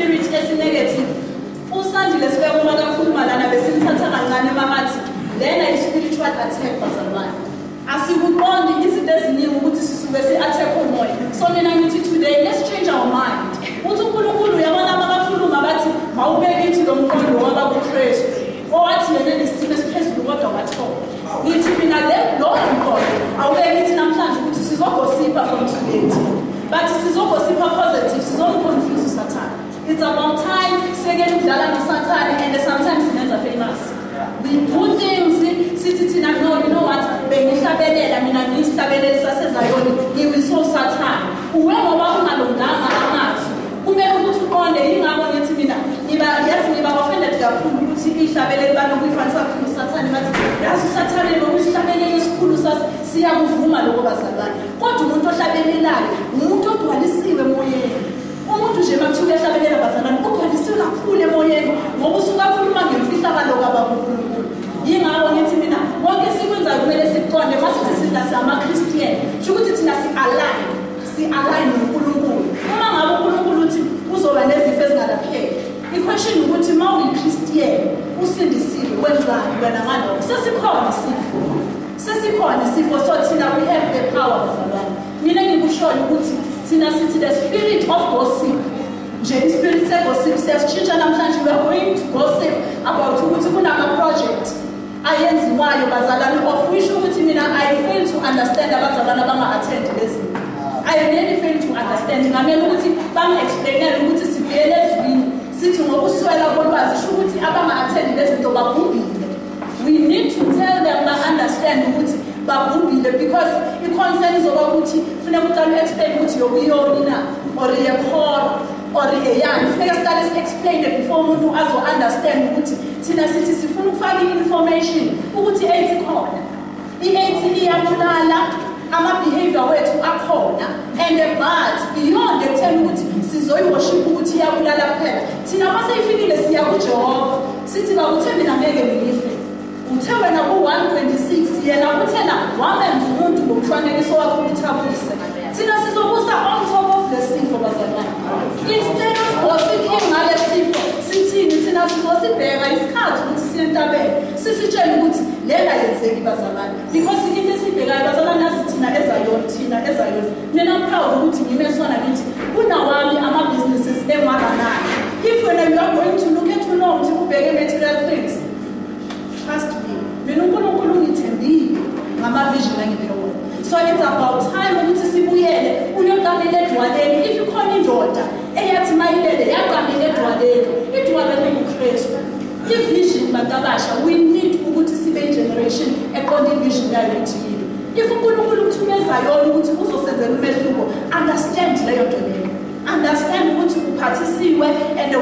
ispirit esinegative. Usandile sibeka uma kakhuluma lana besimthatha kancane makathi lena i-spiritual attack bazalwane. Asikuqondi izinto eziningi ukuthi sisuke si-attack umoya. So mina ngithi today let's change our mind. Uthi uNkulunkulu uyabona abakhuluma bathi mawubeke ithi lo mqondo wabakuKristu owathi yena nesimo esiphezulu kodwa wathola. Ngithi mina le lo mqondo awubeke ithi namhlanje ukuthi sizogosipha from today. But sizogosipha positive, sizomconfuse uSathane. It's about time sekele ukudlala noSathane and sometimes sinenza famous. We do things sithi thina no, you know what, bengihlabelela mina ngisihlabeleli saseZayoni ngiwiso uSathane. Uwe ngoba ungalunganga amazwi. Kumele ukuthi uqonde yingakho ngithi mina ngiba yazi ngiba offended kakhulu ukuthi ihlabeleli banokuyifanisa kakhulu uSathane bathi yazi uSathane lo usihlabeleli esikhulu siyakuvuma lokho bazalwane. Kodwa umuntu ohlabelelayo umuntu ogcwalisiwe emoyeni. Umuntu nje makuthiwa uyahlabelela bazalwane ugcwalisiwe kakhulu emoyeni ngoba usuke akhuluma ngemfihlakalo kaBaba uNkulunkulu. Yingakho ngithi mina konke esikwenzayo kumele sikuqonde. Masithi thina singama-Christian, sho ukuthi thina si-align, si-align noNkulunkulu. Uma ngabe uNkulunkulu uthi uzoba nezifo ezingalapheki, i-question ukuthi uma uyi-Christian usindisiwe wenzani wena ngalokho? Sesikhona isifo. Sesikhona isifo, so thina we have the power bazalwane. Mina ngikushoyo ukuthi thina sithi the spirit of gossip nje, ispirit segossip siyasitshintsha namhlanje. We are going to gossip about ukuthi kunama-project ayenziwayo bazalwane, of which ukuthi mina I fail to understand abazalwane abanga-attend lezi. I really fail to understand. Ngamele ukuthi bangi-explainele ukuthi sibuyele ezwini sithi ngokuswela kolwazi, sho ukuthi abanga-attend lezi zinto babhubhile. We need to tell them ba-understand ukuthi babhubhile, because i-concern izoba ukuthi funeka uqale u-explain ukuthi yokuyoni na or yekhora or eyani. Funeka siqale si-explain before umuntu azo-understand ukuthi thina sithi sifuna ukufaka i-information ukuthi i-AIDS ikhona, i-AIDS iyabulala, ama-behavior wethu akhona, and but beyond ekutheni ukuthi sizoyiworship ukuthi iyabulala kuphela, thina uma seyifikile siya kuJehova sithi bakuthe mina ngeke ngife. Uthe wena ku-126 yena uthena wamenza umuntu ngomfanekiso wakhe ukuthi abuse. Thina sizobusa on top of the sifo bazalwane. Instead of gossiping ngale sifo, sithini thina? Sizosibheka isikhathi ukuthi siye entabeni sisitshele ukuthi lena yenzeki bazalwane, because into esibhekayo bazalwane nazi thina eZayoni, thina eZayoni. Mina proud ukuthi ngimeswana ngithi kunawami ama-businesses engiwarunayo. If wena you are going to look at unomthi ubheke material things, trust me, mina uNkulunkulu ungithembile ngama-vision angiphe wona. So it's about time ukuthi sibuyele uyoqamela edwaleni. If ikhona indoda eyathi mayilele yaqamela edwaleni, idwala linguKristu. I-vision bantu abasha, we need ukuthi sibe i-generation eqonda i-vision yayo ukuthi yini. If uNkulunkulu ukuthumeza yona ukuthi uzosenzela umehluko, understand leyo nto leyo, understand ukuthi uphathisiwe and